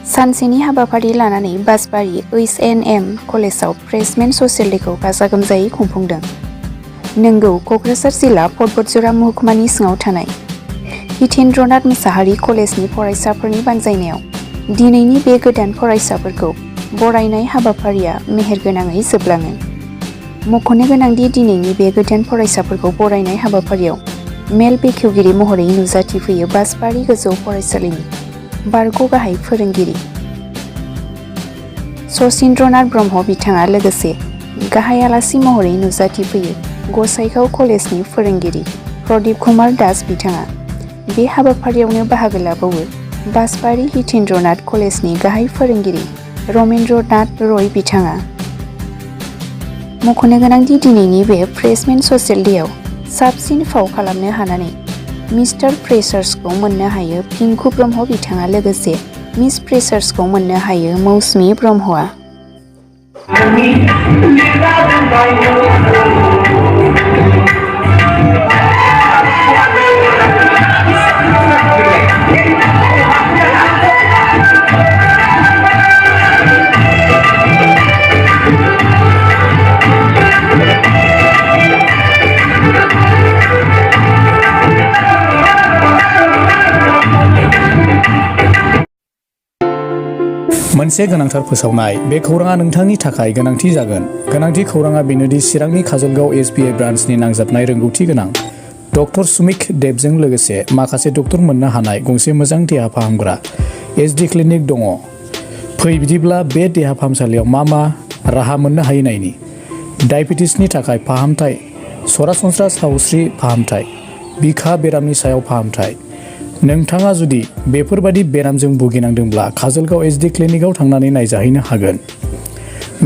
सानसेनि हाबाफारि लानानै बासबारि H.N.M कलेजाव फ्रेशमेन ससियेल डेखौ गाजा गोमजायै खुंफुंदों। नोंगौ क'क्राझार जिल्ला बतझर महकुमानि सिङाव थानाय H.N.M मोसाहारि कलेजनि फरायसाफोरनि बानजायनायाव दिनैनि बे गोदान फरायसाफोरखौ बरायनाय हाबाफारिया मेहेरगोनाङै जोबलाङो। मख'नो गोनांदि दिनैनि बे गोदान फरायसाफोरखौ बरायनाय हाबाफारियाव मेल बेखेवगिरि महरै नुजाथिफैयो बासबारि गोजौ फरायसालिनि बारग' गाहाय फोरोंगिरि H.N.M ब्रह्म बिथाङा लोगोसे गाहाय आलासि महरै नुजाथिफैयो गसाइगाव कलेजनि फोरोंगिरि प्रदीप कुमार दास बिथाङा। बे हाबाफारियावनो बाहागो लाबावो बासबारि H.N.M कलेजनि गाहाय फोरोंगिरि रमेन्द्र नाथ रय बिथाङा। मख'नो गोनांदि दिनैनि बे फ्रेशमेन ससियेल डेआव साबसिन फाव खालामनो हानानै मिस्टार फ्रेशार्सखौ मोननो हायो पिंकु ब्रह्म बिथाङा लोगोसे मिस फ्रेशार्सखौ मोननो हायो मौसुमि ब्रह्मआ। मोनसे गोनांथार फोसावनाय। बे खौराङा नोंथांनि थाखाय गोनांथि जागोन। गोनांथि खौराङा बेनोदि चिरांनि काजलगाव SBI ब्रान्चनि नांजाबनाय रोंगौथि गोनां डक्टर सुमिक देबजों लोगोसे माखासे डक्टर मोननो हानाय गंसे मोजां देहा फाहामग्रा SD क्लिनिक दङ। फै बिदिब्ला बे देहा फाहामसालियाव मा राहा मोननो हायो नायनि। डायबेटिसनि थाखाय फाहामथाय, सरासनस्रा सावस्रि फाहामथाय, बिखा बेरामनि सायाव फाहामथाय। नोंथाङा जुदि बेफोरबादि बेरामजों भुगिनांदोंब्ला काजलगाव SD क्लिनिकआव थांनानै नायजाहैनो हागोन।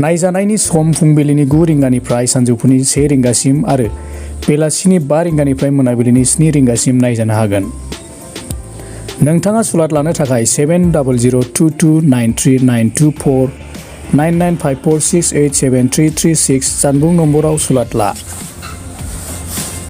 नायजानायनि सम फुंबिलिनि 9 रिंगानिफ्राय सानजौफुनि 1 रिंगासिम आरो बेलासिनि 5 रिंगानिफ्राय मोनाबिलिनि 7 रिंगासिम नायजानो हागोन। नोंथाङा सुलाद लानो थाखाय 7002293924 9954687336 जानबुं नम्बराव सुलाद ला।